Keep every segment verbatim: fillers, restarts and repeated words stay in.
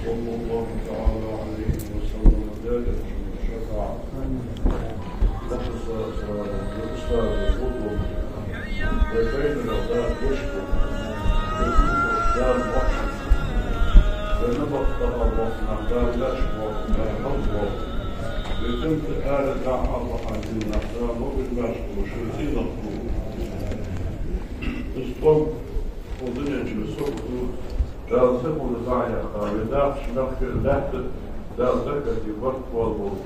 صلى الله تعالى عليه وسلم، لا يكفي الشفاعة. نحن صلى الله عليه وسلم، أستاذ الفضل. وبين الأولاد يشكو. ويكون الإسلام وحده. وينبغ ترى الله سبحانه وتعالى يشكو، لا يحب. ويتم آل دعوة عن النصارى وبالباش وشو زين القلوب. Из къам укх дунен чу сохду, Дала сихонца дӀаяьккха, вай дахача мехка а, лаьтта а Дала беркате барт боалаболба.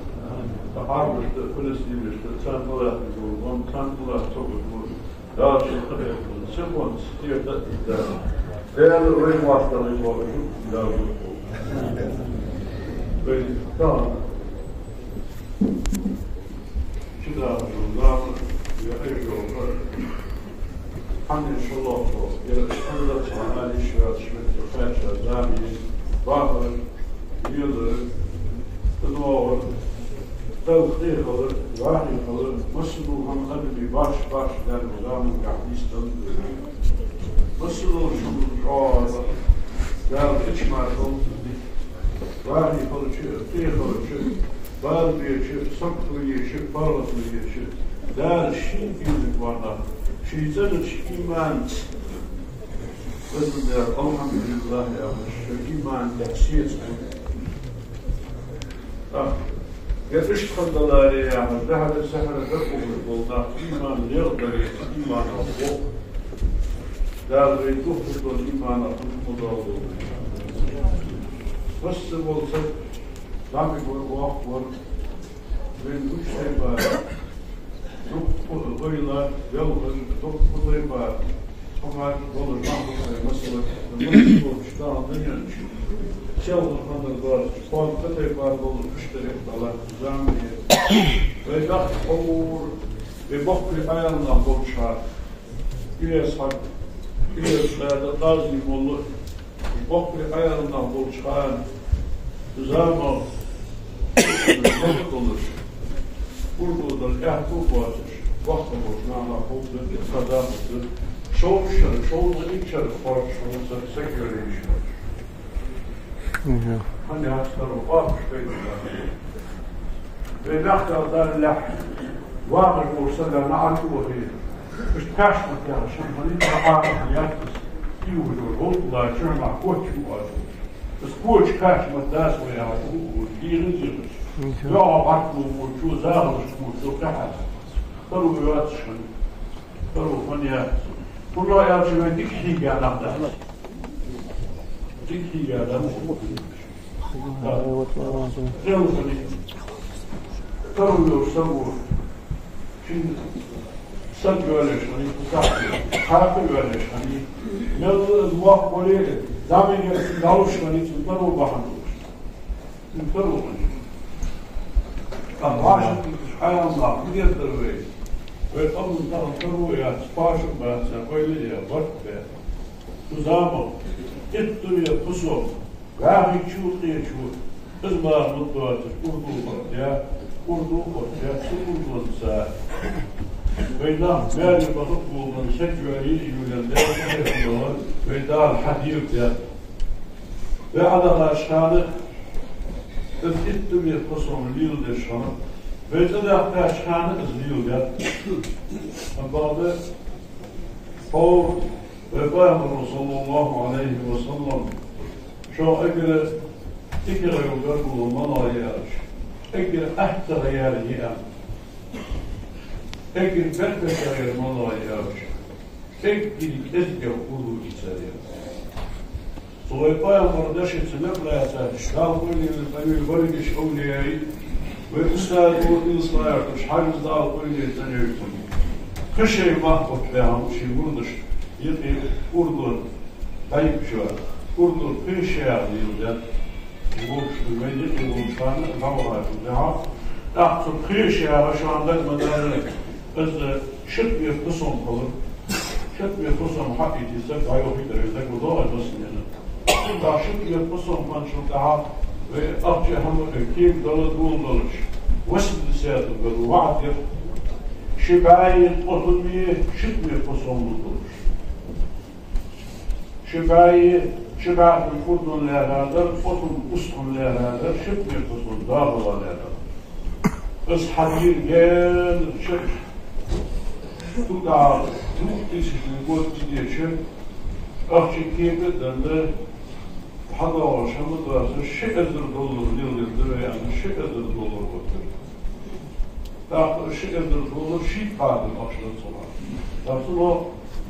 Сахьабашта а, филистимашта а, царна тӀалатташ дола гӀум, царна тӀалатта сагота Дала ший къахетамца, сихонца тӀера дӀаийцар. Дала вай моастагӀий бола жугтий Дала духьал. Вай тахан чудахача заман я айжоха, хьанна шолохо, я хьанна цхьа али швац шмет кхаьча заман, бахар, лелар, тӀадоагӀар, тӀалхе хилар, вахе хилар, массадола хӀама адамий баш-баш даьнна заман гахь дистан. Массадола шугул чӀоагӀа Дала ичмар хилда. Вахе хилча, тӀехилча, бала беча, сагото еча, паргӀато еча, Дала шийна безаш бола нах, ший цӀенача иманца, везан Даьла, алхьамдулиллахӀ, яхаш, шоай иман тӀехьа сецабу. ТӀаккха, ер иштта хинна даларе, яхаш, дехьара-сехьара дакъа ухаш бола нах, иман леладаре, иманах боккха. Дала вай духьал долча иманах хӀама ма долда. Масса вола саг зӀамига вар, воккха вар, вайна гуча тайпара, дукха ойла, велхаш, дукха тайпара хӀамаш долаш нах ба вай, масала, масала чтан дунен чу. Селхан хандар доацаш, кхоана тайпара болаш, уж тӀарикъ далар заман я. Вай даха хьовра, вай боккхий Ӏаьлий нах болча хана, Илез-Хьажа, Илез-Дада, Къази-молла, боккхий Ӏаьлий нах болча хана, заман хӀама долаш, урдо дар аьттув боацаш, вахта болча нахах ховш дар, дика хаза дар, шовзткъа шера, шовзткъа итт шера кхоачаш хинна саг, саг йолаш йиш яц. Мгм. ХӀана яхаш, таро оапаш пайда ба. Вай мехка Дала лаьхь, вагӀаш вола саг наӀарга вахе, иштта кхаьчмат яхаш хӀама хиннай, цхьа Ӏаьлам яц из, ийвжо гӀулакх лача хӀамах коча ву аз. Из коча кхаьчмат дац вай яхаш, хӀама ву, дийгӀа зийгӀаш. Мгм. ДоагӀа бӀарг лувчо, захалаш кхувчо кхаьхьа. Таро йоацаш хиннай, таро хинна яц. ХӀана аьлча вай дика хьийга нах дац. Дика хьийга нах дац. Таро йоацаш саг ва. Шийна саг йоалаеш хиннай, кхаьча йоалаеш хиннай. Мел воккха вале, зӀамига вале, цун таро бахьан долаш. Цун таро хиннай. Ам вӀашагӀкхийтта Ӏаьлам нах мегар дар вай. Вай къаман тахан таро яц, кхоачам бац, ойла я, барт бац. Цу заман иттуре кхо сом, вӀаьхийчо, къечо, из мара ма доацаш, урдо барт я, урдо барт я, цу урдонца вай нах маьре баха болаш, саг йоалае а йоалаенна, Даьла къахетам болаш, вай Дала хьадийгӀа даьд. Вай Ӏодахача хана из иттуре кхо сом леладеш хиннад, вай цӀадаьккхача хана из леладаьд. Амма бакъда, хьо вай Пайхамаро, صلى الله عليه وسلم, шоана эггара дикагӀа йола гаргало малагӀа я аьлча, эггара аттагӀа яр йиъан, эггара беркатегӀа яр малагӀа я аьлча, эггара кӀезигагӀа урдо ийцар я. Цу вай Пайхамара дешаца мел лаьца, Дала къайле лелаш, вай берригаш овлияй, вай устазо, илсмаярташ, хьажаз Дала къайле цӀенйойла цунна. Кхы шоай мах оттабаь хиннаб ший мурдашта юкъе урдо дӀайигача, урдо пхи шу яха леладаьд. Вокхаш вай юкъе волча хана дӀавахачул тӀехьагӀа, тӀаккха цу пхи шу яха шоана дага ма дарра, из шиъ бӀе кхо сом хилар. Шиъ бӀе кхо сом хьаийца саг дӀайохийтар, из дага ма доагӀий массанена. ТӀаккха шиъ бӀе кхо сом хинначул тӀехьагӀа вай ахча хӀама кег дала доладелча, восемьдесятом году ваӀад дир, ши бӀаьи ткъо сом, шиъ бӀе кхо сом лургдолаш. Ши бӀаьи Ши бӀаьхум Урдун лаьрхӀа дар, оцун устхам лаьрхӀа дар, ши метр кхузткъа дагӀа лаьрхӀа дар. Аз хьадийр генарча, тӀаккха двух тысячный год тӀадеча, ахча кепе а денна, хьадоагӀаш хӀама доацаш, ши эзар доллар леладергда вай аьнна, ши эзар доллар оттадир. ТӀаккха ши эзар доллар шийтта бӀаь дин ахча дар цунах. ТӀаккха цунах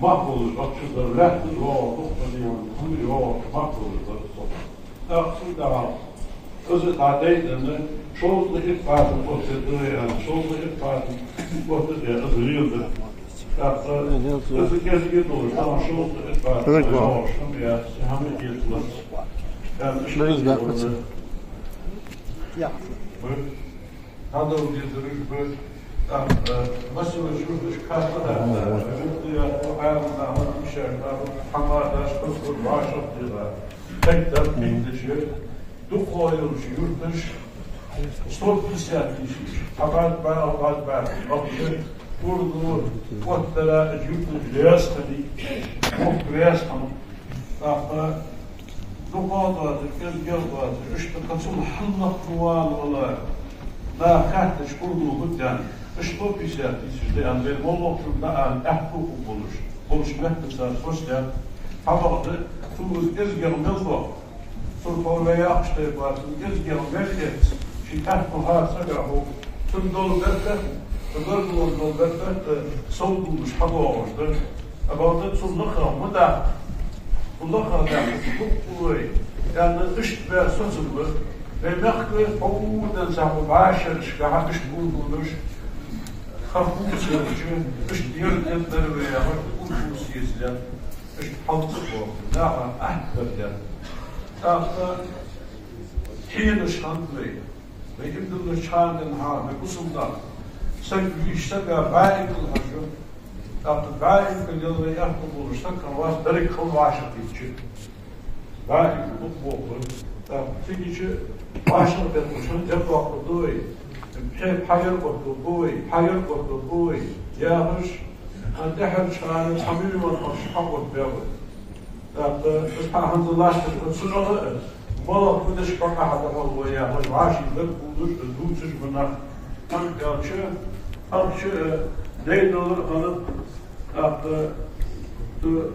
мах болаш ахча дар, лаьтта доагӀа, дукха дийна, хӀама йоагӀа, мах болаш дар цунах. ТӀаккха цун тӀехьа из дӀадайденна, шовзткъа итт бӀаь дин оттадергда вай аьнна, шовзткъа итт бӀаь дин оттаде аз леладир. ТӀаккха из кӀезига долаш, тахан шовзткъа итт бӀаь дин йоагӀаш хӀама яц, хӀама хеталац. Аьнна, иштта Берригаш дакъа ца. ДӀадала дезараш ба, тӀаккха, э, масала, юрташ кхаьча, э, юрташ, э, Ӏаьржа нах, мишаш нах, хӀама деш, хӀама вӀашагӀтеха, тайп-тайпара хӀама деш, дукха йолча юрташ, сто пятьдесят тысяч, хьабаьд баьха, баьд баьха, ахча, Урдо оттадара, юрташ раьза хиннай, мохк раьза хиннав. ТӀаккха дукха доацар, кӀезигагӀа доацар, иштта кхы цул хьалха вала вала, нах хаьттача, Урдо хӀама да аьнна, иштта сто пятьдесят тысяч да аьнна, вай моллагӀчунга дӀаала аьттув болаш, болча меттаца цар хоза даьд. Хьабаьхка, цу из кӀезигагӀа мел доаккх, цун хьо вай яхаш тайпара, цун кӀезигагӀа мел эц, ший аьттув хьа ца баьхьу, цун дола беркат, цун гаргало дола беркат, э, сов дувлаш хьадоагӀаш да. Абалда цу лакхагӀа ма даккха. Цу лакхагӀа даккха, хӀуъ вай, аьнна, иштта баь соцам ба. Вай мехка хьауддан цхьа башарашка хьа иштта гулгулаш, ха хувцалча, иштта ер тӀа дар вай яхаш, гулгул сецлен, иштта хьалца боху, наха ахьтар дер. ТӀаккха хьенаш хиннад вай. Вай имдаллаш чхьана денз хьа, вай бусалба нах. Саг вийча сага бӀаь иккал хьажа. ТӀаккха бӀаь иккал ялар аьттув болаш саг хиннавац, деррига хала вӀашагӀтийча. БӀаь иккал букъ боху. ТӀаккха цигача вӀашагӀбетташ хӀама дӀадоаккхаргда вай. Пхье-, пхьа ер оттаргба вай, пхьа ер оттаргба вай, яхаш, хӀанз тӀехьарча хана цхьа миллион ахча хьаоттабаьб вай. ТӀаккха из хьа хӀанз латташ, цу чӀоагӀа а, малагӀа хӀамаш бакъахьа дахьал вай яхаш, вӀаший дагадоалаш, из дувцаш ба нах. ХӀана аьлча, ахча, э, дайдалар а хиннад, тӀаккха, э,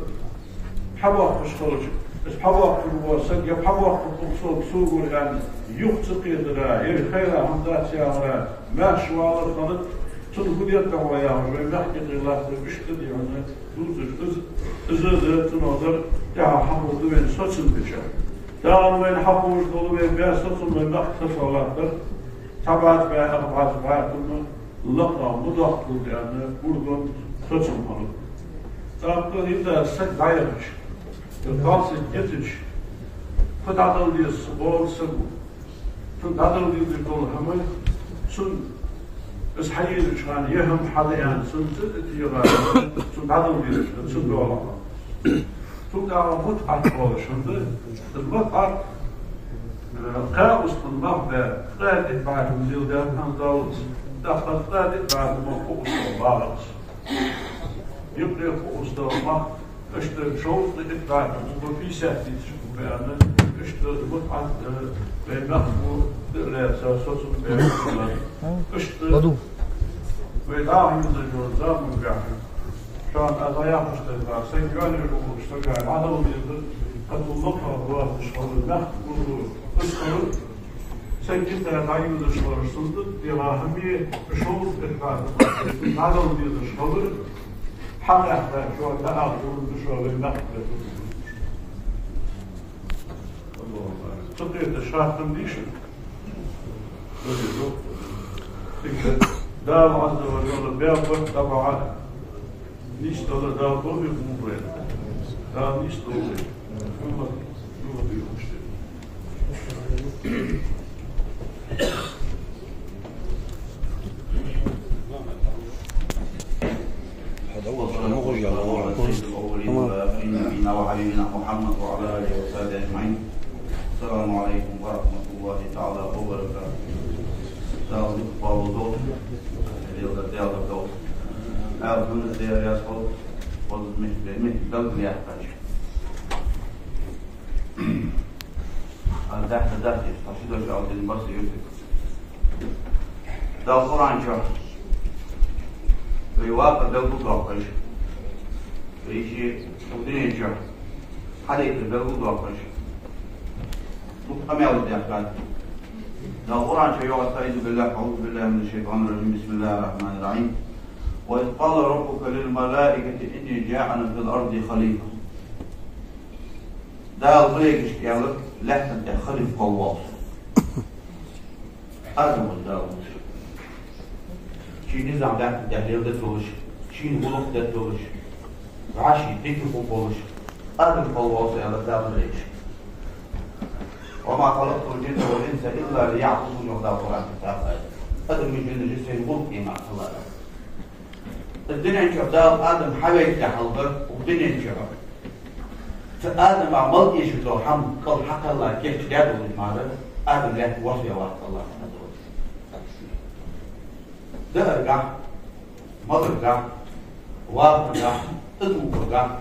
хьабоаккхаш хилча, из хьабоаккхаш вола саг, е хьабоаккхаргба со, согара аьнна, юха ца кхетара, е хайра хӀама дац яхара, маьрша валар а хиннад, цунна фу детташ ва яхаш, вай мехка юкъе латтар, иштта да хьона. Дувцаш, из, из да, цунах дар, тӀехьа хьахулда вайна соцам бича. Тахан вайна хьахулаш дола вай баь соцам вай мехка таса латтар. Цхьа бӀаьзза бӀаь, ах бӀаьзза бӀаь тумма лакхагӀа ма доаккхалда аьнна, Урдун соцам хиннад. ТӀаккха хӀинца саг дӀаяхача, е кхалсаг йитача, фу дӀадала деза са боху саго. Цунна дӀадала дезаш дола хӀама, цунна из хьаелача хана е хӀама хьада аьнна, цунна цӀи тӀа тӀера, цунна дӀадала дезаш да, цунна дола хӀама. Цул тӀехьагӀа мутӀахьат оалаш хӀама да, из мутӀахьат, э, кхаь устагӀа мах баь, ткъаь диъ бӀаь хӀама леладаьд хӀанз Дала, тӀаккха ткъаь диъ бӀаь хӀама кхо устагӀа багӀаш. Юкъе кхо устагӀа мах, иштта шовзткъа итт бӀаь хӀама, сто пятьдесят тысяч хӀама баьнна, иштта мутӀахьат, э, вай мехка ма диллара, соцам баьнна. Иштта вай дӀахо хӀинца йола заман баьхьа. Шоана аз яхаш тайпара, саг йоалае вугаш сага дӀадала дезар, кхатул лакхагӀа доацаш хилар, мехка гулло, из хилар, саг йита дӀаювзаш хилар, цунна тӀа дегӀа хӀама, шовзткъа итт бӀаь хӀама, дӀадала дезаш хилар, хьакъехьа шоана дӀаала гӀулакх да шоана вай мехка. Ца кхеташ хаттам дийша. Дала Ӏазза ва Жалла баьб барт тӀабахьа. Нийсдала Дала бове гӀулакх. Дала нийсдолда. Хьумма юха дийраш де. والصلاة والسلام على سيد الأولين والآخرين، نبينا وحبيبنا محمد وعلى آله وصحبه أجمعين. السلام عليكم ورحمة الله تعالى وبركاته. Дала дукха къоабал долда, Дала, Дала долда. Ала хӀама дера яс хол, хол мехка, мехка далга яхкаш. Дахьа, дахьа, тхо ши дош аьлча, дин барса юртиг. Дала Къуръан чу вай вакъа белгалдоаккхаш, вай ший дунен чу хьадайтар белгалдоаккхаш, дукха къамаьл даьхкад. Дала Къуръан чу йоах: أعوذ بالله، أعوذ بالله من الشيطان الرجيم، بسم الله الرحمن الرحيم. وإذ قال ربك للملائكة إني جاعل في الأرض خليفة. Дала малейкашка аьлар, лаьттан тӀа халифа хила воал со. Адам ва Дала вувцаш. Ший низам лаьттан тӀа леладе долаш, шийна гӀулакх де долаш, вӀаший дика хургболаш Адам хила воал со, аьлар Дала малейкашка. وما خلقت الجن والإنس إلا ليعبدون, йоах Дала Къуръан чу. Адам а, жин а сайна гӀулакх де мара хилар. Из дунен чу Дала Адам хьавайта хьалха, укх дунен чу цу Адама мел эшаш дола хӀама кӀал хьакхелла кийчдаь долаш мара, Адам лаьтта воссаваь вац АллахӀа. Дааргахьа, маларгахьа, вахаргахьа, тӀатохаргахьа,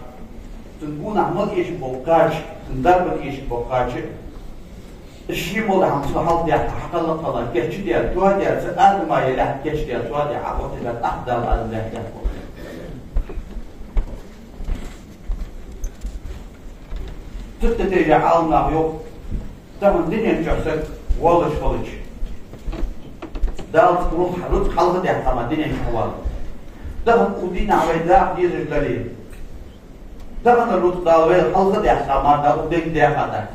цун гонахьа мел эшаш бола кхача, цун дарба эшаш бола кхача, из ший мел дола хӀама цо хьалдаьккха, хьакхелла-кхелла кийчдаь, тоадаь, цу Адама е лаьтта кийчдаь, тоадаь, Ӏооттадаь, тӀаккха Дала Адам лаьтта тӀа воссаваьв. Цу тӀа тайжа Ӏаламнаха йоах, тахан дунен чу саг воаллаш хилча, Дала цунна рузкъа, рузкъа хьалхадаьккха мара дунен чу воаллаш. Тахан укх дийнахьа вай дакъа дезаш дале, тахан рузкъа Дала вайна хьалхадаьккха мара, Дала укх денга даьккха дац.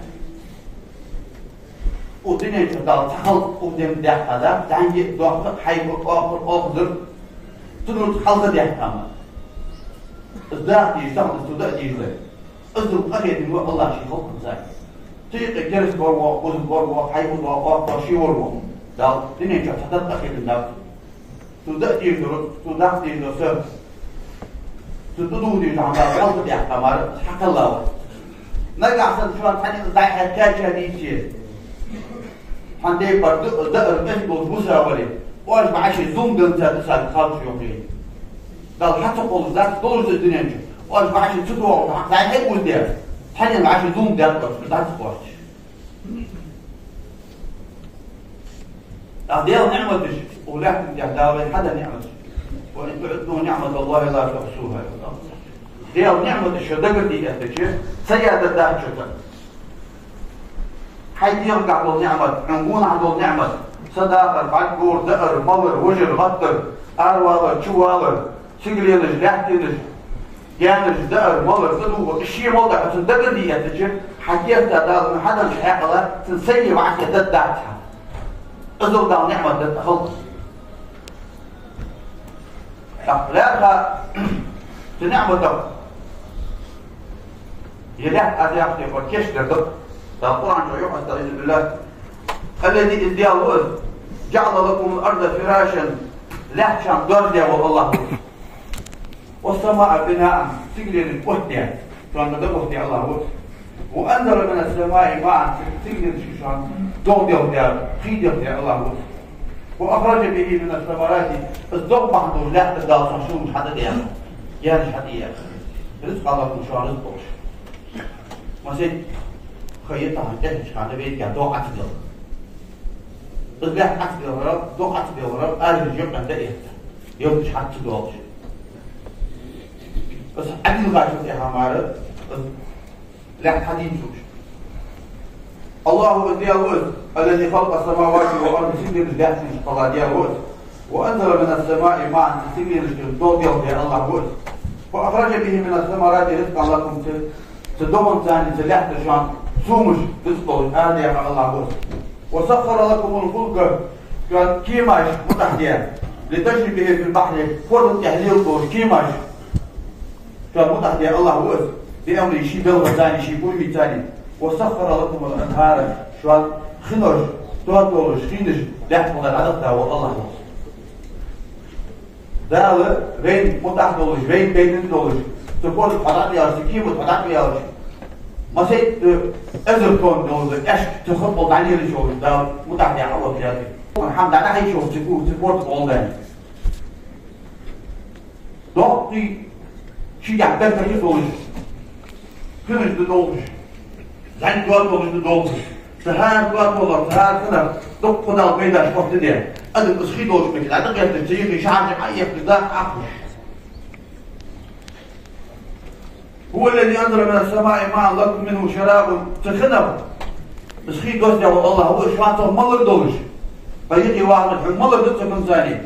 Укх дунен чу Дала цхьа халкъ укх денга даьккха дац, зӀамига а, доккха а, хьайба а, оакхар а, оакхазар а, цун рузкъа хьалхадаьккха мара. Из дакъа дезаш, тахан из цо даа дезаш дале, из къахетам ба АллахӀа ший халкъа цаӀ. Цу юкъе кераста вар воагӀа, бусалба вар воагӀа, хьайба воагӀа, оакхаш воагӀа, ший вар воагӀа. Дала дунен чу цхьа тайпа къахетам бац. Цо даа дезаш дар, цо дакъа дезаш дар са. Цо тӀадувха дезаш дар Дала хьалхадаьккха мара, хьакхелла вац. Нагахьа санна шоана цхьанне дӀа-хьа кхаьча дийце, хьан тайпара да-, даар кӀезига долаш бусалба вале, оаш вӀаший зулам даьнна ца да саг халча йохе. Дала хьа ца кхоллаш дац долаш да дунен чу. Оаш вӀаший ца дохаш, хьа зӀамига а узде, цхьаннена вӀаший зулам даьд оаш, дац оаш. ТӀаккха Даьла ниӀматаш, укх лаьттан тӀа Дала вайна хьадаь ниӀматаш. وإن تعدوا نعمة الله لا تحصوها. Даьла ниӀматаш шо дагарде эттача, ца ядар дац шо царна. Хьай дегӀагахьа дола ниӀмат, хьона гонахьа дола ниӀмат, са дахар, бӀаргагур, даар, малар, вижар, гӀаттар, аравалар, чувалар, сигаленаш, лаьттанаш, гаьнаш, даар, малар, тӀадувхар, из ший мел дола хӀама цунна дагарде эттача, хьа кертта Дала хьаденнача хьаькъала цунна сайна вӀаштӀехьдаргдац хьа. Из Дала ниӀмат даьд халкъа. ТӀаккха лаьрхӀа цу ниӀматах е лаьтта аз яхар тӀехьа кийчдергда. Дала Къуръан чу йоах, أستعيذ بالله: الذي, из Даьла ва из, جعل لكم الأرض فراشا, лаьтта шоана доаржадаь вола АллахӀ ва из. والسماء بناء, сигаленаш оттадаь, шоана дӀаоттадаь АллахӀ ва из. وأنزل من السماء ماء, сигаленашка шоана догӀа делхадаь, хий делхадаь АллахӀ ва из. وأخرج به من الثمرات, из догӀа бахьан долаш лаьттара Дала шоана шелунаш хьатӀадаьккха, гаьнаш хьатӀаяьккха. رزقا لكم, шоана рузкъа долаш. Масала, ха я тахан тӀехьарча хана вайга догӀа Ӏо ца делхар. Из лаьтта Ӏо ца делхар, догӀа Ӏо ца делхар, аржа юкъе дӀаэтта, ялташ хьатӀа ца доалаш. Из Ӏодилхачул тӀехьагӀа мара, из лаьтта хьадийцача. АллахӀ ва из, Даьла ва из, الذي خلق السماوات والأرض, сигаленаш, лаьттанаш кхелла Даьла ва из. وأنزل من السماء ماء, цу сигаленашка догӀа делхадаь АллахӀ ва из. فأخرج به من الثمرات رزقا لكم, цу, цу догӀанца, цу лаьттара шоана сомаш, рузкъа долаш арадаьккха АллахӀ ва из. وسخر لكم الفلك, шоана кемаш мутӀахьа даь, لتجري به في البحر, форда тӀа леладеш дола кемаш шоана мутӀахьа даь АллахӀ ва из, بأمره, ший белхаца, ший пурамаца. وسخر لكم الأنهار, шоана хинаш, тоатолаш, хинаш лаьтта тӀа дӀадахийта вола АллахӀ ва из. Дала вайна мутӀахьа долаш, вайна пайдана долаш, цу форда хьадӀа а яьлча, цу кема тӀа хьадӀа а яьлча, масийтта эзар тонна долаш, аьшка цу хургбола дӀалелаш йолаш, Дала мутӀахьа даь хьаоттаяьй. ХӀама дӀадахьийта йолаш, цу, цу форда гӀолла. Доккхий, ший тӀехьа бертахь долаш, хинаш да долаш, зӀамига тоатолаш да долаш, Цу хӀара тоаторах, цу хӀара хинах дукха Дала пайдаш хургда. Адам из хий долча меттиге дӀа а гӀерташ, цу юхе шахьарча а ехкаш, дакъа а ховш. هو الذي أنزل من السماء ماء لكم منه شراب. Цу хинах из хий доссадаь вола АллахӀ ва, шоана цох малар долаш. Укх юкъе вахар хьона малар да цу хинца.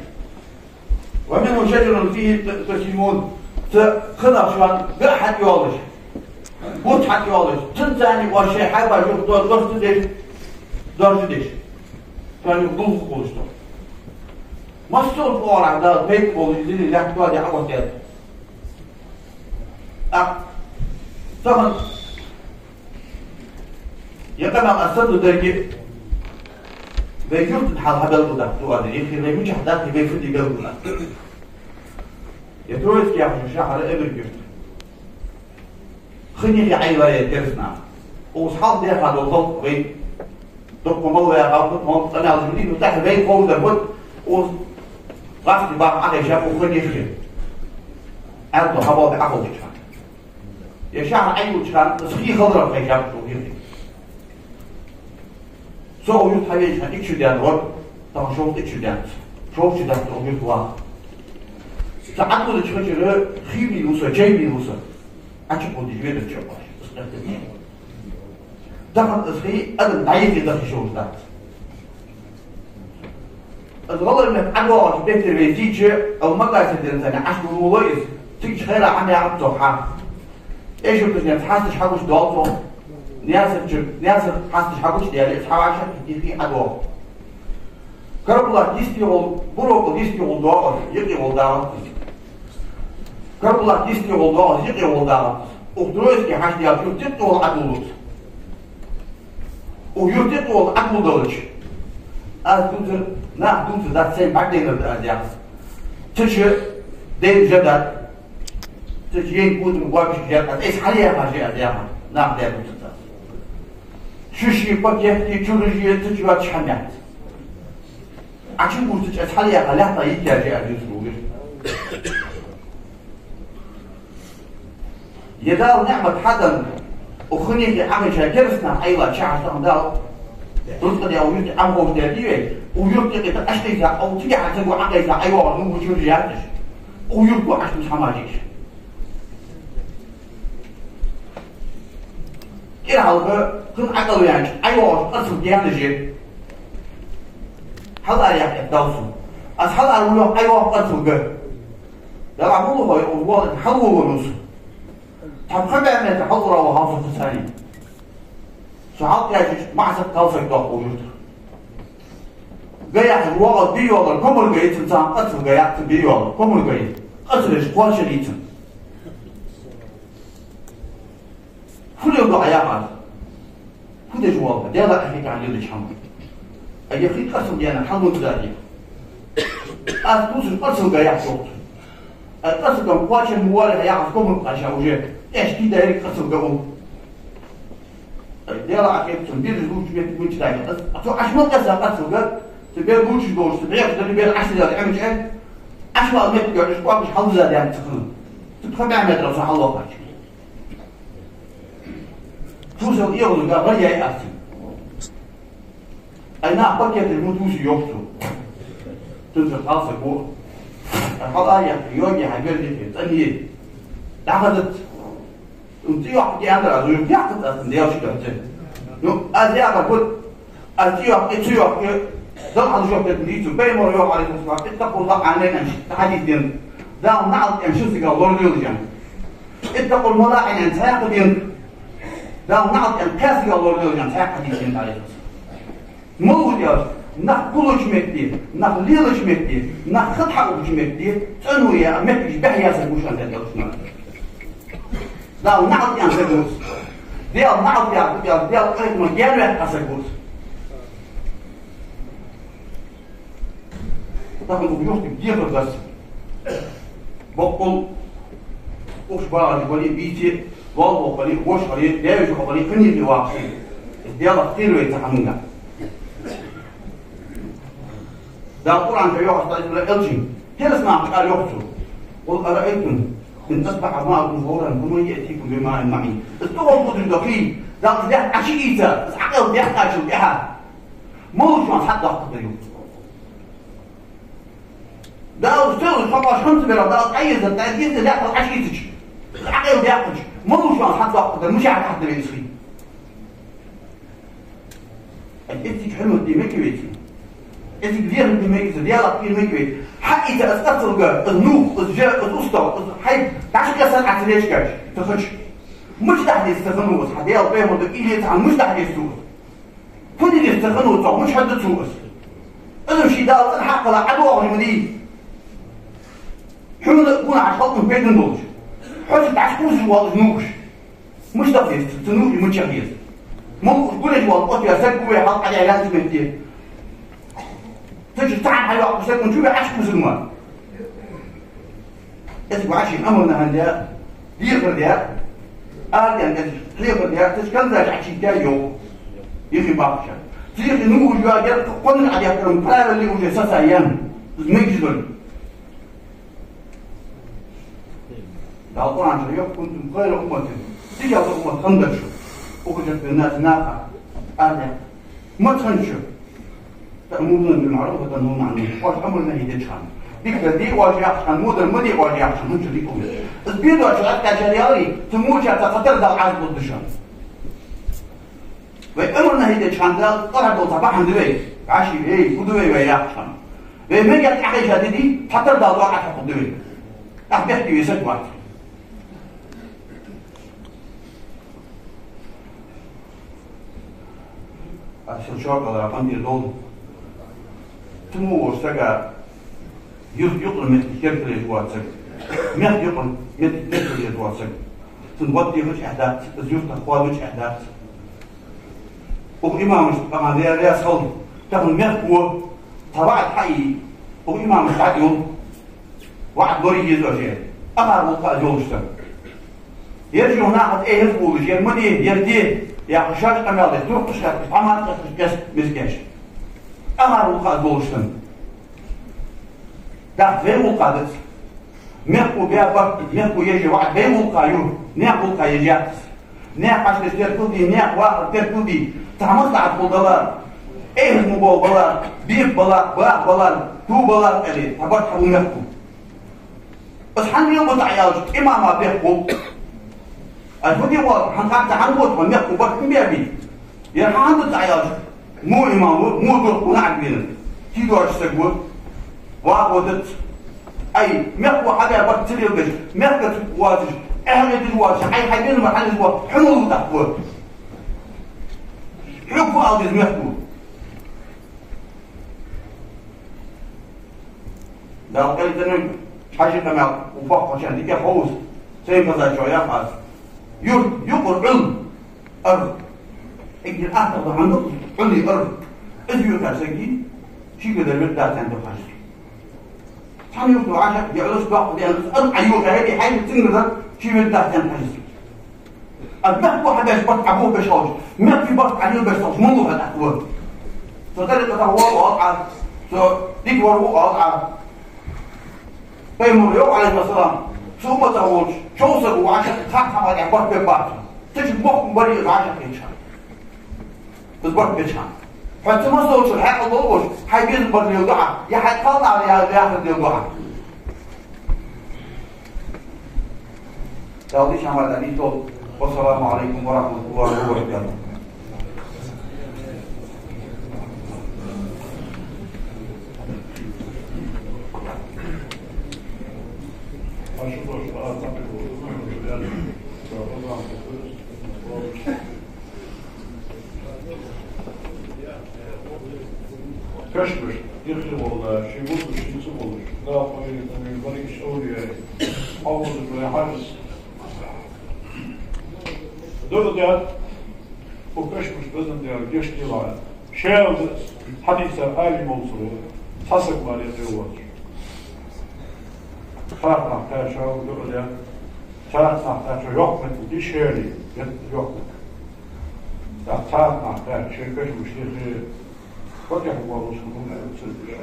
ومنه شجر فيه تسيمون. Цу хинах шоана га хьатӀайоалаш, бутт хьатӀайоалаш, цунца оаш шоай хьайбаш юха дор-, дорца деш, доржа деш. Шоана юха дулх хулаш да. Массайолча оагӀорахьа Дала пайда болаш из дунен лаьтта тоаде Ӏооттадаьд. ТӀаккха тахан ер къамаьл аз санна ду деррига вай юртан хьал хьабелгалдаккха ду аз, еххе вай мичахьа дац, вай фу де белгалдаккха. Ер Троицк яхача шахьара Эбарг-Юрт. Хин юхе Ӏайла я кераста наха. Укхаза хьалха даьха дола халкъ вай дукха мел ваьгӀа хилар, хӀанз къамаьл дийцача, ну, тӀехьа вайна ховш дар фуд, укхаза гӀазкхий баха Ӏохайшаб укх хин юхе. Аьлла хабар да Ӏоховшача хана. Ер шахьар Ӏайилча хана, из хий хиларах хайшаб укх юрта. Со укх юрта хьавенача хана итт шу даьнна вар, тахан шовзткъа итт шу даьннад. Шовзткъа шу даьннад укх юрта ваха. Со Ӏододача хана чура хий мел ва са, чай мел ва са. Ӏочукхувдаш ведар чу кхоачаш, из къахетам. Тахан из хий адам дӀаэца даха йиш йолаш дац. Из гӀалгӀай мехка ӀодоагӀача бетта вай зийча, ал Магасерденца Ӏочудоалаш ва из, цига чу хайра хӀама яхац цох хьа. Эшурташца хьасташ хьагучадоал цох, Наьсарчу, Наьсар хьасташ хьагучадаьле, из хьавӀашагӀкхийтте хий ӀодоагӀа. Карабулак йисте гӀолла, Бурокъал йисте гӀолла доагӀа из, юкъе гӀолла дагӀац из. Карабулак йисте гӀолла доагӀа из, юкъе гӀолла дагӀац из. Укх Троицке хьачудаьлча юрт юкъе гӀолла Ӏодуллац. Укх юрт юкъе гӀолла Ӏодуллалча, аз дувцар, наха дувцар дац, сайна бӀаргадайнар да аз яхар. Цу чу дайна жа дац. Цу чу ена кӀодар, гӀоабаш жа дац. Айса хьалъяьха жа я аз яхар, наха даь дувцар дац. Шуьший, пакетий, чуружий цу чу йоацаш хӀама яц. Ӏочугуртача аз хьалъяьха лаьтта йиттаяь жа я аз дувцар вугар. Ер Дала ниӀмат хьаденна, укх хин юхе Ӏохайша кераста нах Ӏайла чахьаш тахан Дала рузкъа даь укх юрта Ӏомаховшадаьд вай, укх юрта юкъе тӀа Ӏокхайса, укх цига хьа ца го Ӏокхайса, ӀайоагӀаш ну вучура яхаш. Укх юрта го Ӏаш тус хӀамаш еш. КӀира хьалха хин ӀокӀалваьннача ӀайоагӀаш къацал гаьнаш я. Хьалъараяха Дала сона. Аз хьалъара вале, ӀайоагӀа къацал га. Дала мула хой, укхаза вола хьалволавеннав со. Цхьа пхи бӀаь метр хьалура ва хьалсу хӀусани. Со хьалкхаьчача маӀа саг, кхалсаг дохк укх юртара. Га яхар воагӀа бе йоалар, комар га я цун, цхьан къацал га яц цун бе йоалар, комар га я. Къацал еш кхоачар я цун. Фу леладу Ӏа яхар? Фу деш вола? Даьла Ӏехийтта лелача хӀама. Ай, ер хий къацал гаьна хьалвенна дади. Аз дувцар къацал га яц йоах цо. Ай, къацал га кхоачар ма вале, яхаш комар кхаьча уже. Эш кий дайриг къацал га ва. Ай, Даьла Ӏехийтта цун биржа лувча метте гучадаьннад. Аз, цо Ӏаш мел къаьста къацал га, цу бер лувчаш долаш, цу бехаш дали бер Ӏаш дали Ӏамча, Ӏаш вала метте гӀоргаш кӀоагаш хьалдиза даьннад цу хана. Цу пхи бӀаь метрах со хьалвахача. Фусел эгӀазлага гӀар яй аз цунна. Ай, нах пакеташ ма дувца йоах цо. Цунца кхалсаг ва. Ай, хьалъараяха, йоаге хьа бердихе, цӀенъе. ДӀахазац. Цун цӀи йоаккхаргья аьннадар аз, вуйла яхкац аз цунна, Даьла ший доацар. Ну, аз яхар фуд, аз цӀи йоаккхе, цу йоаккхе, Дала хьалха жоп дергда цунна. Пайхамара йоах, Ӏалайхи ссалам, اتقوا اللعانين, хьадис денад. Дала наӀалт аьнна шин сага лорадолаш аьнна. اتقوا الملاعن аьнна цхьаькха денад. Дала наӀалт аьнна кхаь сага лорадолаш аьнна цхьаькха хьадис денад, Ӏалайхи ссалам. Малув аьлча, нах гуллача метте, нах лелача метте, нах хатӀа хьаухача метте, цӀенъе а меттигаш бӀехъяь саг ва шоана, аьннад Даьла элчано. Дала наӀалт аьнна саг ва из. Даьла наӀалт аьнна, Даьла, Даьла къахетамах гаьнаваьккха Ӏа саг ва из. Тахан укх юртага дехар да са. Боккъал ухаш багӀаш бале а, бийце а, лоалахо хиле а, воша хиле а, даь-вешийхо хиле а, хин юхе вахаш. Из Даьлах кхера вай цу хӀаманга. Дала Къуръан чу йоах, АллахӀа элчанга, кераста нахага ала йоах цо: قل أرأيتم إن أصبح ماؤكم غورا فمن يأتيكم بماء معين. Из тӀагӀолла гудриг дола хий, Дала из даьккха Ӏа ше ийца, из Ӏокхайла даьккхачул тӀехьагӀа, малув шоана хьатӀадоаккхаргда юха? Дала из тоъал, шоана хӀама ца баьр, Дала Ӏоийцар, Дала из даьккхар Ӏа ше ийцача, из Ӏокхайла даьккхача, малув шоана хьатӀадоаккхаргда, мичахьа дахьа деза из хий? Ай, эциг хьурмат де мегаргвий цунна? Эциг дехар де мегаргвий цунна? Даьлах кхера мегаргвий? Хьаийца из къацалга, из нух, из жа, из устагӀа, из хьайба дӀачукхессар Ӏа ца дешкаш, ца хача. Мича дахьа деза цу хиннав из? Хьа Даьла, пайхамара дог ийла ца хинна, мича дахьа деза цо из? Фу де деза цу хиннав цох, мича хьадаьд цо из? Из-м ший Дала цӀена хьакхелла ӀодоагӀаш ма дий. Хьона а гонахьа халкъа пайдана долаш, хьо ше дӀачукхувсаш воалл из нувхаш. Мича даха деза цу нувхий, мича даха деза? Малув уж гулъеш вола, оттаваь саг ва вай хьалха Ӏодехьа лаьнта метте? Цу чу цхьана хьайоаккхаш саг ва, чу вай Ӏочукхувсаргма. Эциг вӀаший амр-нахьи де, дехар де, арадаьнна эциг хьехар де, цу чу канзаш Ӏочуйийтар йоах. Юхе бахача, цу юхе нувхаш йоагӀар, кхоанаш Ӏодехкар, правило уже сацаяьннай. Из мегаш долга. Дала Къуръан чу йоах: «كنتم خير أمة». ДикагӀа уммат хиннадар шо. أخرجت للناس, наха арадаьккха. Маца хиннад шо? تأمرون بالمعروف وتنهون عن المنكر. Оаш амр-нахьи деча хана, дика дар де оаш яхача хана, во дар ма де оаш яхача хана, хӀанз шо дика хул. Из бе доацаш Ӏоткъаьчар яларе, цу мочаца цхьатарра Дала Ӏазап лургда шоана. Вай амр-нахьи деча хана Дала тӀехьа дола цхьа бахьан да вай. ВӀаший, эй, фу да вай, вай яхача хана? Вай мегаш Ӏохайша де дий, цхьатарра Дала тӀехьа хьокхаргда вай. ТӀаккха бехке вай саг вац. Аз хила чӀоагӀа ала къинтӀера дола. Цу мо волча сага юрта юкъара моттиг теркал еш воаца саг, мехка юкъара моттиг теркал еш воаца саг, цунна гӀод дехача эхь дац, из юртах кхоабача эхь дац. Укх имамашта, Аллахӏ раьза хилва, тахан мехко цхьа ваӀад хьаийцай, укх имамашта дӀа а йолаш, ваӀад лорае еза оаш ер. Акхар гӀулакх а из йолаш санна. Ер жо наха тӀа эхь еза волаш, ер ма де, ер де, яхаш, шоаш къамаьл деш, туркхаш хьекхаш, тхьамада хьекхаш, кхесташ мискаш. Акхар гӀулакх а из йолаш санна. Дац, вай гӀулакх дац. Мехко баь барт, мехко еш ваӀад вай гӀулакх я, наьха гӀулакх еш яц. Наьха хьашташ теркал де, наьха вахар теркал де, цхьа маслахьат хул далар, эхь ма бовла балар, беб балар, бах балар, ту балар, аьле, цхьа барт хьабу мехко. Аз хьанна лел бу ца аьлча, имама бехк хул. Аз фу де воалл, хьан хатта хьан бу, хьан мехко барт ма баьбий. Ер хьан да ца аьлча, мо имам ва, мо дурх ва наӀарга венар. Кий доацаш саг ва. Ваха водац. Ай, мехко хьабаь барт ца леладеш, мехкаца воацаш, эхь деш воацаш, хьай, хьай бена ма хьанаш ва, хьо малув тӀаккха ва? Хьога фу ала деза мехко? Дала къайле дена вайна хьажий къамаьл, укх боккхагӀчарна дика ховш, сайна хезачох йоах аз. Юрта юкъара Ӏул, ара. Эггара аттагӀа да хӀама Ӏул, ара. Из юкъара саг, шийгара вирд дац аьнна духьа хьажа. Цхьан юрта вӀашагӀ, я Ӏулаш доккха да аьнна, ара Ӏа юха хӀеди хьайна цунгара, ший вирд дац аьнна хьажа. Аз мехко хьабеш барт Ӏобохабеш хилча, мехка барт Ӏолелабеш хилча, малув хьо тӀаккха ва? Со тӀарикъатах ва оал Ӏа, со дика вар ва оал Ӏа. Пайхамара йоах, Ӏалайхи салам, са умматах волча чов сага вӀашагӀ цхьа хӀаман тӀа барт бергбац. Цу чу мохк ма барий из вӀашагӀкхетача хана. Из барт беча хана. Хьо цу масалчул хьаькъал долаш, хьай безам бар леладу Ӏа, е хьай кхалнах яхар леладу Ӏа. Дала дийша хӀама дӀадийта. والسلام عليكم ورحمة الله وبركاته. Кашамаш, ихли волла, ший вузаш, ший ца волаш, да, хой, тамин, бариш, овлияй, хьавузаш, вай хьажас. ДуӀа даьд, укх кашамашта безам баьр гешт делахь. Шел хьадийцар али молсур, цхьа саг мара тӀа воацаш. Цхьа нах кхаьчав, дуӀа даьд. Цхьа нах кхаьчав, йоккха моттиг, шерли, йоккха моттиг. ТӀаккха цхьа нах кхаьча, шоай кашамаш тӀехьа, фатихьа воаллаш хиннав цунна деш.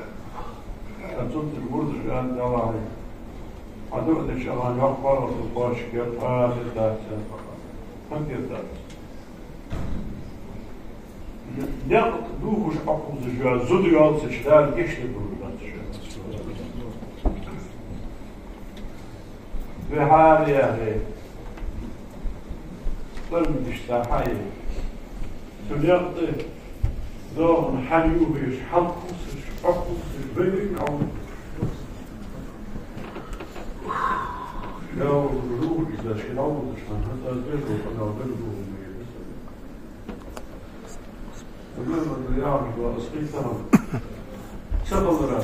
ТӀаккха цунна деш мурдаш аьннад: Даллахьа, хьа дуӀа деча Аллахӏа йоккха паргӀато кхоачашдергда, тӀа дер дац, аьнна. ХӀана дер дац? Никъ дувхаш Ӏокхувсаш йола зуда йоаллаш, Дала гешт дергдолаш латташ. Вай хьаьра яхе, пурам деш цхьа хьае. Цу никъ тӀа доахан хьалъюхаш, хьалкхувсаш, Ӏокхувсаш, вай дика Ӏовдаш. Дала рухӀ иза ши Ӏовдаш, хӀанз хӀанз аз деш дола къамаьл дагадоагӀа ма еза. Амма яхаш дола, из хий ца хилара.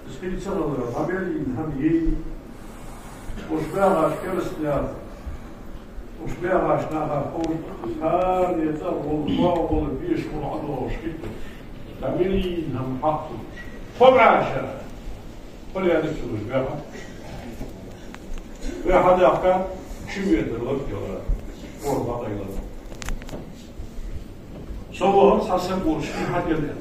Из хий ца хилара, дӀабелийна хӀама йий. Уж баьгӀача керастнаха, уж баьгӀача наха ховш, хӀара цӀагӀа вола, вола, вола, беш вола ӀодоагӀаш хий да. ДӀабелийна хӀама хьахулаш. Кхо бӀаь ша. Порядок ца луш баьгӀа. Вай хьадаьхка, ши метр лаг йола, ора бакъайла. Со вахар цхьа саг волаш, ший хьаделла.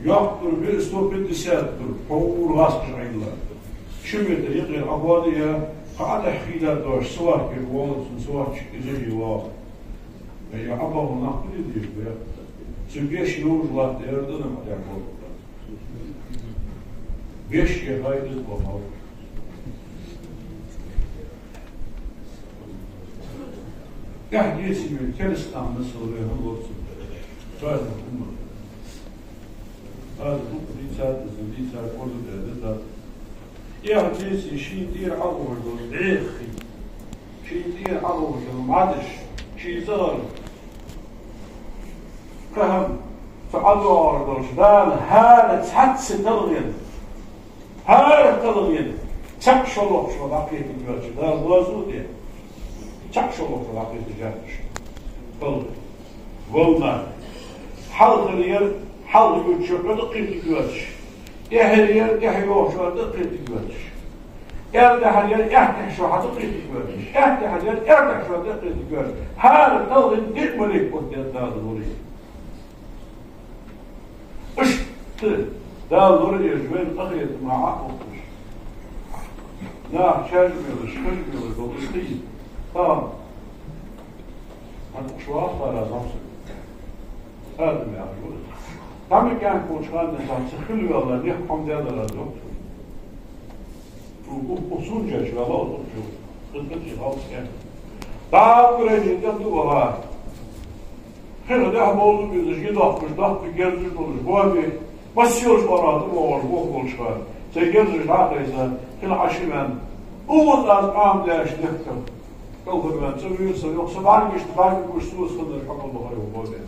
Йоккха тур бе сто пятьдесят тур, хьо ур ласкаш Ӏайилла. Ши метр юкъера Ӏохоадаь, кхы а тӀехьа хий да дош, саварке волаш, саварчик иза йий ваха. Вай Ӏабаху нах хӀу де деза вай? Цу беш йовш латт, ер да нах хьадаьр болх. Беш яхай из бахал. Эхь деце вай керастий масала вай хӀана лоцу? Царна хӀама. Аз букъ дийцад, из дийцад, орда беда дад. Эхь деце шийна тӀера Ӏоухаш дола дӀеххий, шийна тӀера Ӏоухаш дола мадаш, ший загӀар. Кхы хӀама, цу ӀодоагӀаш долча Дала хӀара цхьацца талгӀен, хӀара талгӀен цхьаккха шоллагӀчоа дӀакхетаргйоацаш, Дала лазу де, цхьаккха шоллагӀчоа дӀакхетаргйоацаш. ТалгӀен. Волна. Хьалхара яр хьалха йолчоа дӀакхетаргйоацаш. Эхьара яр эхь йоагӀачоа дӀакхетаргйоацаш. Аьрдахьара яр аьрдахьа шоа хьа дӀакхетаргйоацаш. Аьрдахьара яр аьрдахьа шоа дӀакхетаргйоацаш. ХӀара талгӀен диъ малейк оттадаьд Дала лорае. Иштта Дала лораеш вайна къахетама Ӏоухаш. Нах чажа мелаш, хажа мелаш дола хий. Там. Хьан уж вахтара замса. Адам яхаш ва. Там кӀаьнк волча хана цхьа ца хила ваьлла, никъ хӀама даьдар аз йоах. У, у, у сунжаш ваьлла, у, у, у, у, у, халкъ кӀаьнк. ДӀа Украине тӀа ду ваха. Хила дехьа болу безаш, йи дохкаш, дохка герзаш долаш, боабе, массайолча къорахьа тӀа бохаш, бохаболча хана. Цу герзаш дӀакхайса, хила Ӏа ши ваьнна. Укхаза аз Ӏамадеш никъ тӀа. Калхар ваьнна, цӀа вийра со, йоах, са бӀаргашта, бӀаргагуш, соца ханнар хьакъал бахар йоах, боабе.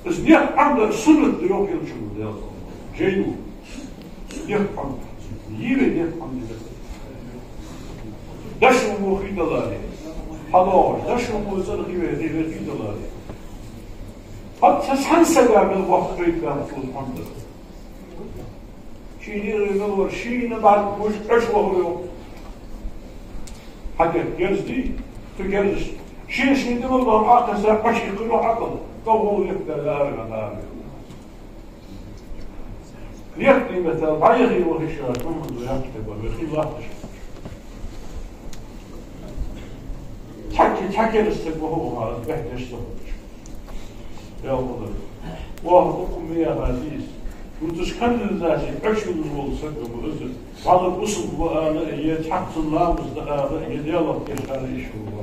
Из никъ Ӏамадар суннат да йоах Элчано, Даьла салам хилда цунна. Жайна ва. Никъ Ӏамадар. Йий вай никъ Ӏамадар. Дошув мо хий даларе. ХьадоагӀаш. Дошув мо цӀена хий вай, хий вай хий даларе. ХӀаьта цхьан сага мел боккха пайда ба цо из Ӏамадар. Ший дегӀа мел вар, шийна бӀаргагуш Ӏеш вахар йоах. ХьатӀехьа герз дий, цу герзаш. Ший, ший димал дола Ӏокхесса, Ӏочуйихкар йоах Ӏакъал. ТӀагӀолла лепта лаьрга лаьрга. Лехтий метал, бӀаьхий вахиша, Мухьаммад, яхаш тӀа ба, вехий латташ. Цхьаккха, цхьа кераста саг ваха ваха, бехк деш ца ховш. Ялхалар. Ваха укхун меха дийс. Вуцаш канализаци Ӏочуйилла вола саг ма из. Валар усул ва ала, е цхьацца ламаз да ала, е Даьлах деш ала, иш ва.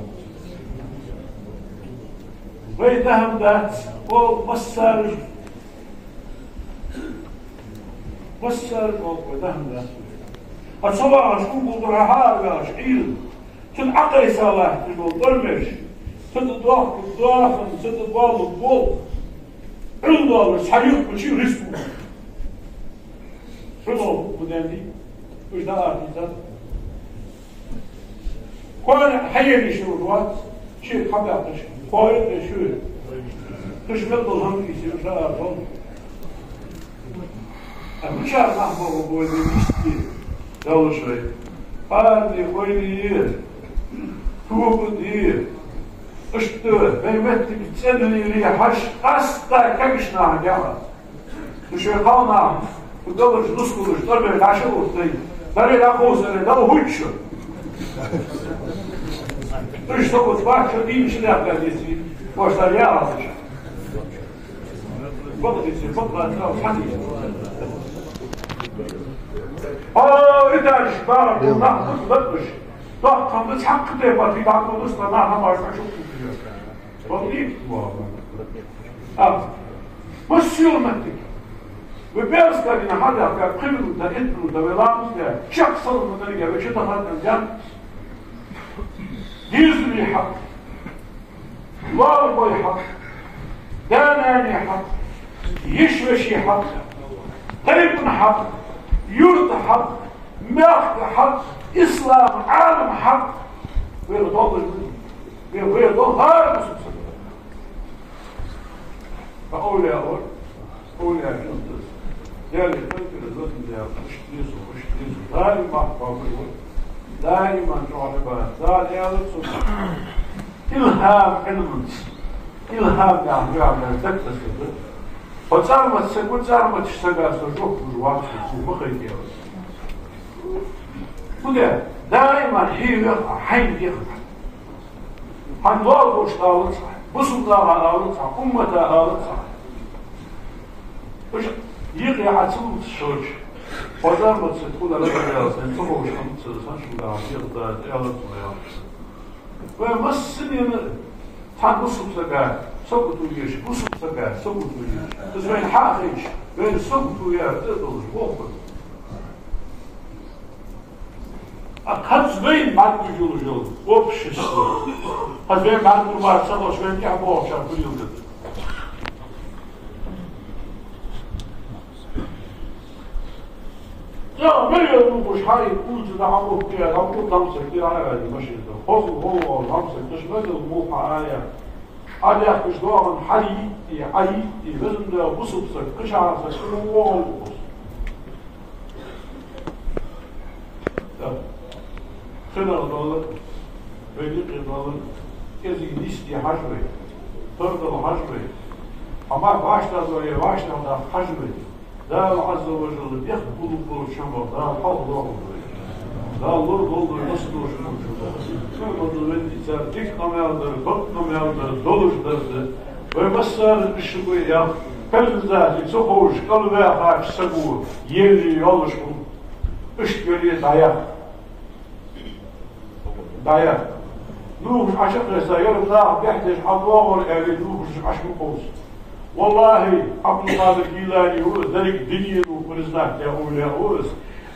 Вай дахам дац, о, массараш. Массараш, о, вай дахам дац. А цо вагӀаш, кугулгӀа хьа а вагӀаш, Ӏийла. Цун Ӏокхайса латташ дола тӀормеш, цу тӀа дохка доахан, цу тӀа боалургбола, Ӏуйрре доаллаш цхьа юхкачи республика. Цу тӀа хӀама даьннадий, уж дӀаартийта. Кхоана хьаенна йиш йолаш вац, шийга хьабаьккхача, кхоана тӀа шу. Кхы мел дола хӀама ийца уж дӀаартол. А мичара нах боху бойла йисте, Далла шоай. Парни, ойли, тугу ди. Иштта, вай меттиг цӀенлийли хьаш, къаьстта кагийча наха геа. Шу шоай кхалнах, шу далараш, нускалаш, тӀормеш дӀашал оттадай. Даре дӀакхувсаре, дӀахӀутташ. Уж со кхы бахча дийна ши лаьтта деций, оаш дар яхьалча. Бакъ деций, бакъ лаьтта, хьан деций? О, и даш, бара, нах бут латмаш. Доккха хӀама цхьаккха тайпара хи дӀакхувдус, нах хӀамаш дӀачукхувлаш. Валлахӏи, валлахӏи. А, массе а моттиг. Вай берзкъа дина хьадаьхка, пхи минута, итт минута вай ламаз даь, чакх салам ма дарга, вай чу тахандан даьнна. Дезалий хьакъ, лоалахой хьакъ, да-нанай хьакъ, йиша-веший хьакъ, тайпан хьакъ, юрта хьакъ, мехка хьакъ, ислам Ӏалама хьакъ. Вайна долаш да. Вай, вай дол хӀара бусалба саг. Ткъа овлияъ вар, овлияъ хиннад из. Даьла къинтӀера зулам даьр, иштта деза, иштта деза. Даим мах бабар вар. Даим чӀоагӀа бара. Дала аьлар цунга: илхӀам Ӏилманца. ИлхӀам яхар вегӀ дар дагтасар да. Хьо цӀармат саг ва, цӀарматча сага со жоп луш вац, цо ма хайтар. Фу де, даим хье вех, хьайна дех. Хьан лоалахошта алац, бусалба наха алац, уммата алац. Уж йикъе Ӏа ца лувц шоаш. Хьо цӀармат саг хулар ала ваьлла, сан ца ховш хӀама ца, сан шуга хьан дегӀ да, аьлар цо яхаш. Вай массанена цхьан бусалба сага сагот еш, бусалба сага сагот еш. Из вайна хьахайча, вайна сагот яр тӀа долаш, боху. А кхац вайна бӀаргагуш йолаш йола общество. Кхац вайна бӀаргагур мара ца хилча, вайна тӀехьа бохучар хурилгад. Я, мел йолаш хьари, улица дӀа хьалуккхе, дӀа кху дамсар тӀера Ӏа машина. Хоза гӀолла дамсар, таш мазал муха Ӏая. Ӏа дехкаш доагӀан хьари йитти, Ӏа йитти, везан да бусалба саг, кхычахьа саг, кхы вогӀал укхус. Да. Хинар долар, вай дикъе долар, кӀезига нийсде хьажа вай, тардала хьажа вай, хьа мах вӀаштӀехьа дой, вӀаштӀехьа даккха хьажа вай. Дала Ӏазза ва жалла бехк болаш болча хӀамах Дала хьалхадоахалда вай. Дала лорадолда вай массадолча хӀаманна. Цу хӀаманна венна цар дика къамаьл дар, бакъ къамаьл дар, долаш дар да. Вай массане а шуга яхар, кхалзази ца ховш кӀалваьхача саго ели йолаш хул. Иштта йоли дӀаяха. ДӀаяха. Нувхаш Ӏочукхесса, ер наха бехк деш хьалвоагӀар аьле, нувхаш Ӏочу ма кхувса. Валлахӏи, Ӏабдул-Къадир Гилани ва из, деррига дунено признать даь овлияъ ва из.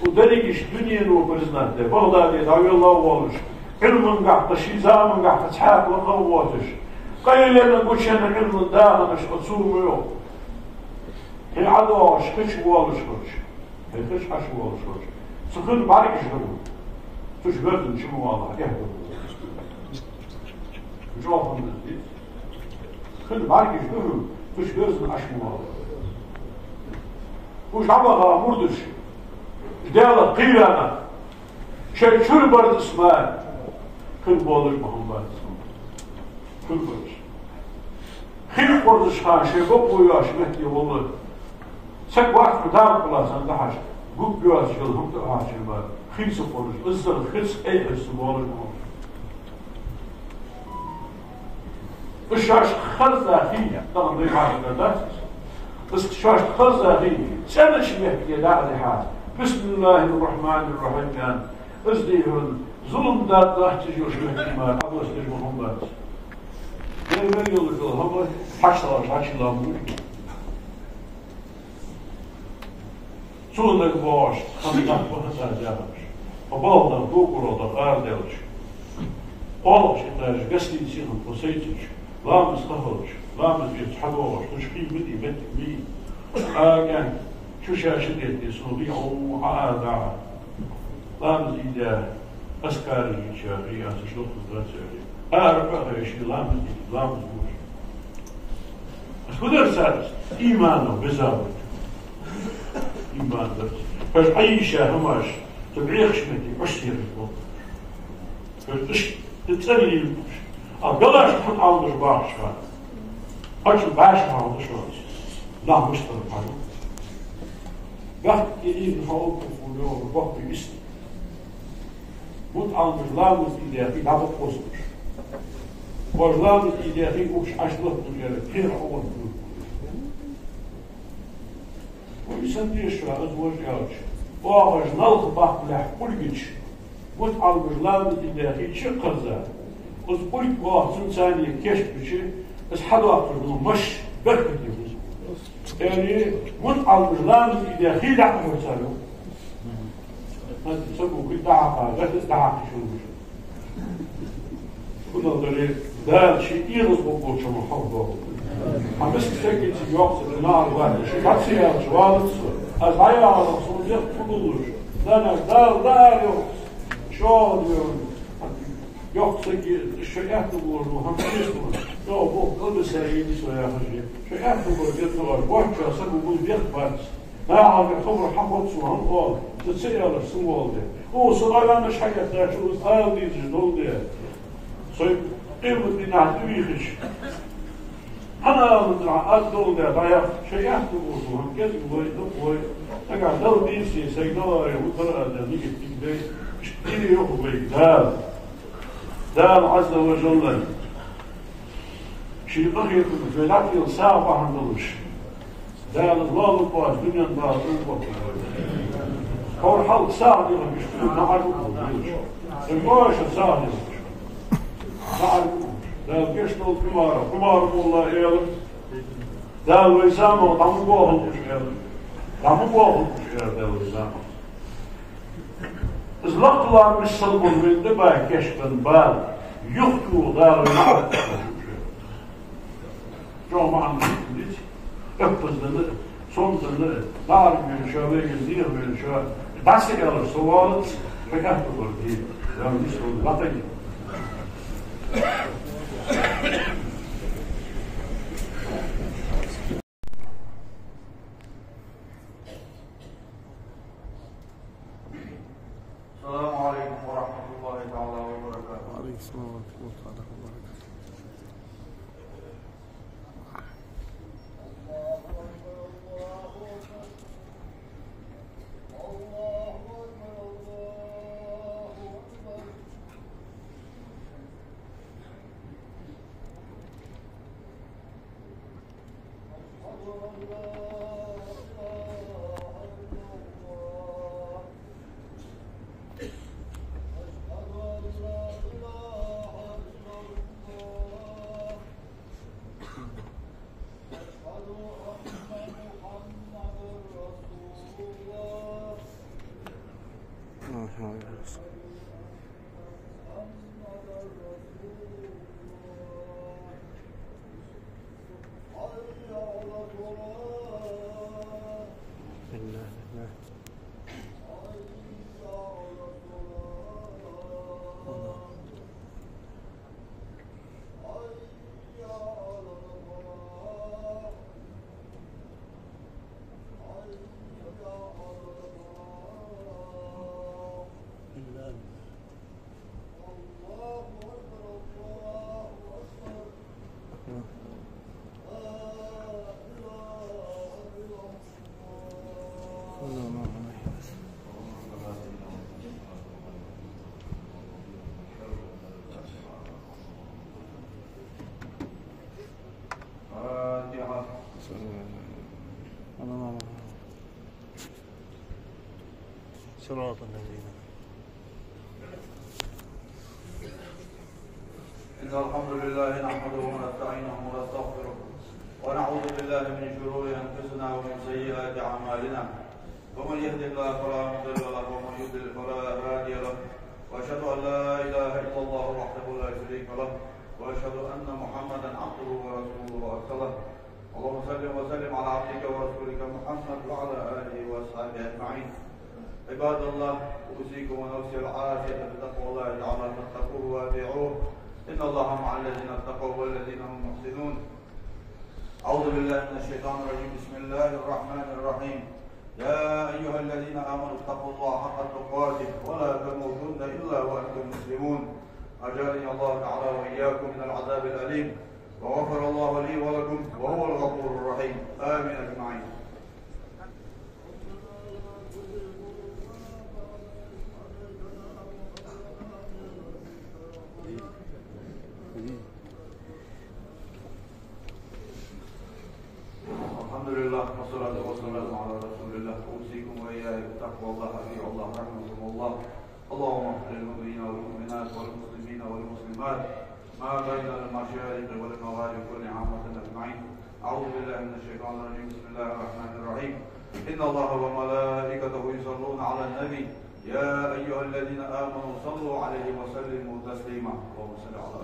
Ва деррига иштта дунено признать даь, Багдаде дӀавелла а волаш, Ӏилмангахьа, ший замангахьа цхьаккха лакха а воацаш, къайленна, гучаенна Ӏилман даханаш оцу ма йоах. Хье ӀадоагӀаш, хи чу воалаш хилча. Хье хи чу Ӏочувоалаш хилча, цу хин бӀаргаш ду хьона, цу чу верзан чу ма валахь, эхь ду хьона. ЧӀоагӀа хӀама да из. Хин бӀаргаш ду хьона, цу чу верзан Ӏочу ма валахь. Уж дӀабаха мурдаш, Даьлах кхийрана, шоай чура барзас мара, хин болаш бахьан бац. Чура барзаш. Хин къорзаш хана шоай бакъо йоацача метте, валлахӏи, саг вац ма дарба хуласан дахьаш, гуп йоацаш йола хӀама тӀа а хьачийна бара, хи ца къорзаш, иззал хи ца айхьаш ца болаш ма хул. Из шоашта хоза хий, тахана дай хьаша дар дац из. Из шоашта хоза хий, цӀенача метте дӀа а дихьа, بسم الله الرحمن الرحيم аьнна, из дийхьа, зулам дац, дац йоацача метте мара, Ӏаббас деш ма хӀама бац. Ер мел йолаш йола хӀама хьачулагӀаш хьачуйилла ма вий. Цунга боагӀаш, хӀама нах баха цар яхаш. Хьо балха нах дукхагӀа да арадаьлча, кхоалагӀча этаже гостинице хинна тхо сецача, ламаз ха хилча, ламаз эца хьадоагӀаш, тхо чу хий ма дий, моттиг ма йий. КӀаьнк чу ша ши детта сона дий, хьо ма арадаьлча. Ламаз ийдаь, азкараш дийча, хий аса шоьлхаш дац аьле, ара къахьийга, ламаз ийде, ламаз бу. Ас фу дар цар? Иманах безам ба. Иман дар. Хьажа, Ӏайша хӀамаш, цу бӀехача метте Ӏош сехаш ба. Хьажа, иш, и цӀерийла уж. А галаш хьан Ӏалдуш бахаш хана? Хьачу баьш хьалдуш вац. Нах муштар хьажа. Бехк и, и, хьо, хьо, хьо, боху, бис. МутаӀалимаша ламаз ийдаьхе, дӀабакъост уж. Оаш ламаз ийдаьхе, укхаза Ӏаш латталуш яр кхера хьогӀан. Вай санна дешаш, аз вож аьлча, оагӀаш налха баккхалехь къулгача, мутаӀалимаша ламаз ийдаьхе, чакхарза, из къулг оаха цунца цхьана кийчбича, из хьадоаккхаш дола маш беркате хул. Кхера мутаӀалимаша ламаз ийдаьхе, лаьтта хьорцар ю. Хьан сагу хи дӀахьакха, гӀатас дӀахьакхаш хул уж. Кхунал даре, Дала ший эгӀазло болча ма хьалдоахалда. Хьа миска сагица йоккха ца нагӀар ваьлча, ший дӀа ца яьлча валац со. Аз дӀаяхалах сона дехк хулалуш. Данаш Дала даар йоккха. ЧӀоагӀа дерун. Йоккха саги, шо аьттув лур ду, хӀама честно. ЧӀоагӀа боху, кӀалбиса йийди со яхаш. Шо аьттув лур деза, бочча саго гул дехк бац. НагӀалга хабар хьахоц сона, хӀама оал, со ца аьлар, со воал де. О, со къаранаш хьаэттача, ала дезаш дола де. Со къематдийнахьа тӀавийхача, хьан ала деза, аз дола де, дӀаяхача, шо аьттув лур ду, хӀама кӀезига лой, дукха лой. Нагахь Дала дийрсе, сайга даларе, вутара а да, нигат дика дай. Иштта дийна йоах вайга Дала. Дала Ӏазза ва Жалла ший къахетамца вай лаьттал сагӀа бахьан долаш. Дала лоалу кхоачаш дунен бала тӀом боаккхалба. ХӀара хьалха сагӀа дехар иштта наӀарга а хургдолаш. Вай кхоачаш сагӀа дехар. НаӀарга а хургда. Дала гешт долда хӀумара, хӀумара молла аьлар. Дала вай заман дӀа ма боахалда уж аьлар. ДӀа ма боахалда уж аьлар Дала вай заман. Из лакхалара миссел бола вайна тӀабаха кийчбенна бала юхатоха Дала вай наӀарга а хургда. ЧӀоагӀа маӀан дийца, эппаза дана, сомаза дана, наӀарга вена ша, вайгара дехьа вена ша, дӀа ца аьлар со валац, хьо аьттув лур де, Дала нийсдолда латайна. السلام عليكم ورحمة الله تعالى وبركاته. وعليكم السلام ورحمة الله تعالى وبركاته. الله أكبر، الله أكبر. الله أكبر، الله أكبر. أشهد أن لا إله إلا الله. أشهد أن لا إله إلا الله. أشهد أن محمدا رسول الله. محمدا رسول الله. حي على الصلاة. إنا لله. حي على الصلاة. حي على الفلاح. حي على الفلاح. الله أكبر، الله أكبر. لا إله إلا الله. الفاتحة. صراط الذين. إن الحمد لله نحمده ونستعينه ونستغفره، ونعوذ بالله من شرور أنفسنا ومن سيئات أعمالنا. فمن يهد الله فلا مضل له، ومن يضلل فلا هادي له. وأشهد أن لا إله إلا الله وحده لا شريك له، وأشهد أن محمدا عبده ورسوله أرسله. اللهم صل وسلم على عبدك ورسولك محمد وعلى آله وأصحابه أجمعين. عباد الله، أوصيكم ونفسي العافية بتقوى الله تعالى، فاتقوه وأطيعوه. إن الله مع الذين اتقوا والذين هم محسنون. أعوذ بالله من الشيطان الرجيم. بسم الله الرحمن الرحيم. يا أيها الذين آمنوا اتقوا الله حق تقاته ولا تموتن إلا وأنتم مسلمون. أجارني الله تعالى وإياكم من العذاب الأليم، وغفر الله لي ولكم، وهو الغفور الرحيم. آمين أجمعين. الحمد لله والصلاة والسلام على رسول الله. أوصيكم وإياي بتقوى الله، أطيعوا الله رحمكم الله. اللهم اغفر للمؤمنين والمؤمنات والمسلمين والمسلمات ما بين المشارق والمغارب كلهم عامة أجمعين. أعوذ بالله من الشيطان الرجيم. بسم الله الرحمن الرحيم. إن الله وملائكته يصلون على النبي. يا أيها الذين آمنوا صلوا عليه وسلموا تسليما. اللهم صل على